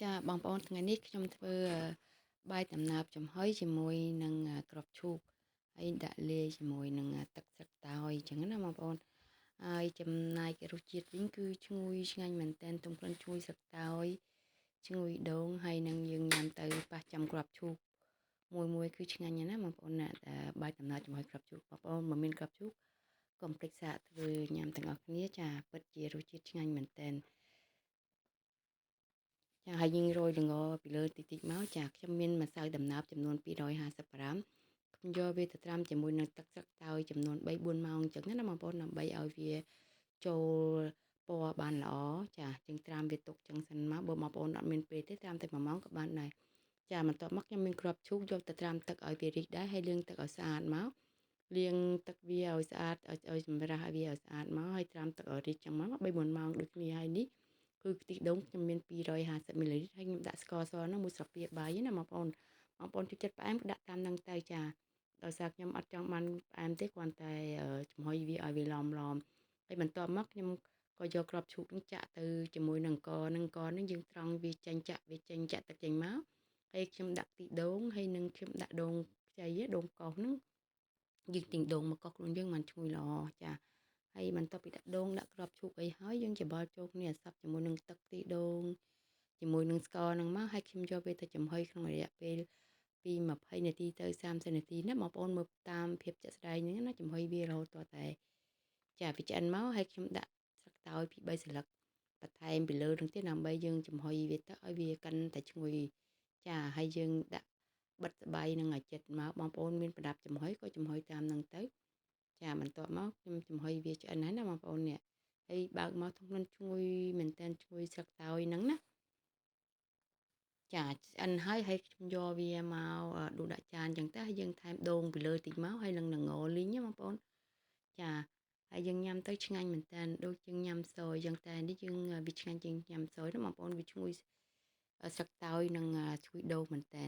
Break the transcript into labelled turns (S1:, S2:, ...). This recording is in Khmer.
S1: ចាបងប្អូនថ្ងៃនេះខ្ញុំធ្វើបាយដំណើបចំហុយជាមួយនឹងគ្រាប់ឈូកហើយដាក់លាយជាមួយនឹងទឹកស្លឹកតើយអញ្ចឹងណាបងប្អូនហើយចំណែករសជាតិវិញគឺឈ្ងុយឆ្ងាញ់មែនទែនទុំក្លិនឈ្ងុយស្លឹកតើយឈ្ងុយដូងហើយនឹងយើងញ៉ាំទៅប៉ះចាំគ្រាប់ឈូកមួយមួយគឺឆ្ងាញ់ណាស់បងប្អូនណាបាយដំណើបចំហុយគ្រាប់ឈូកបងប្អូនមិនមានគ្រាប់ឈូកកុំភ្លេចសាកធ្វើញ៉ាំទាំងអស់គ្នាចាពិតជារសជាតិឆ្ងាញ់មែនទែនចាហើយយើងរោយល្ងពីលើតិចតិចមកចាខ្ញុំមានម្សៅដំណើបចំនួន250ក្រាមខ្ញុំយកវាទៅត្រាំជាមួយនឹងទឹកស្លឹកតើយចំនួន3-4ម៉ោងអញ្ចឹងណាបងប្អូនដើម្បីឲ្យវាចូលពណ៌បានល្អចាយើងត្រាំវាទុកចឹងសិនមកបើបងប្អូនអត់មានពេលទេត្រាំតែ1ម៉ោងក៏បានដែរចាបន្ទាប់មកខ្ញុំមានគ្រាប់ឈូកយកទៅត្រាំទឹកឲ្យវារីកដែរហើយលាងទឹកឲ្យស្អាតមកលាងទឹកវាឲ្យស្អាតឲ្យសម្រាស់ឲ្យវាឲ្យស្អាតមកហើយត្រាំទឹកឲ្យរីកចឹងមក3-4ម៉ោងដូចគ្នាហើយនេះគឺខ្ទិះដូងខ្ញុំមាន250មីលីលីត្រហើយខ្ញុំដាក់ស្ករសហ្នឹងមួយស្លាបព្រាបាយណាបងប្អូនបងប្អូនចូលចិត្តផ្អែមក៏ដាក់តាមហ្នឹងទៅចាដោយសារខ្ញុំអត់ចង់បានផ្អែមទេគ្រាន់តែចំហុយវាឲ្យវាឡំឡំហើយបន្ទាប់មកខ្ញុំក៏យកគ្រាប់ឈូកហ្នឹងចាក់ទៅជាមួយនឹងអង្គនឹងអង្គហ្នឹងយើងត្រង់វាចេញចាក់វាចេញចាក់ទឹកចេញមកហើយខ្ញុំដាក់ខ្ទិះដូងហើយនឹងខ្ញុំដាក់ដូងខ្ចីដូងកោសហ្នឹងយើងទិញដូងមកកោសខ្លួនយើងបានឈ្ងុយល្អចាហើយបន្ទាប់ពីដាក់ដូងដាក់គ្រាប់ឈូកអីហើយយើងច្របល់ចូលគ្នាសព្វជាមួយនឹងទឹកខ្ទិះដូងជាមួយនឹងស្ករហ្នឹងមកហើយខ្ញុំយកវាទៅចំហុយក្នុងរយៈពេលពី20នាទីទៅ30នាទីណាបងប្អូនមើលតាមភាពជាក់ស្ដែងហ្នឹងណាចំហុយវារហូតតតែចាវាឆ្អិនមកហើយខ្ញុំដាក់ស្លឹកតើយពី3សន្លឹកបន្ថែមពីលើនឹងទៀតដើម្បីយើងចំហុយវាទៅឲ្យវាកាន់តែឈ្ងុយចាហើយយើងដាក់បិទស្បៃនឹងឲ្យចិត្តមកបងប្អូនមានប្រដាប់ចំហុយក៏ចំហុយតាមនឹងទៅចាបន្ទាប់មកខ្ញុំចំហុយវាឆ្អិនហើយណាបងប្អូននេះហើយបើកមកធំក្លិនឈ្ងុយមែនតើឈ្ងុយស្លឹកតើយហ្នឹងណាចាឆ្អិនហើយហើយខ្ញុំយកវាមកដួសដាក់ចានអញ្ចឹងទៅហើយយើងថែមដូងពីលើតិចមកហើយនឹងល្ងលីងណាបងប្អូនចាហើយយើងញ៉ាំទៅឆ្ងាញ់មែនតើដូចយើងញ៉ាំសយអញ្ចឹងតែនេះយើងវាឆ្ងាញ់ជាងញ៉ាំសយណាបងប្អូនវាឈ្ងុយស្លឹកតើយនិងឈ្ងុយដូងមែនតើ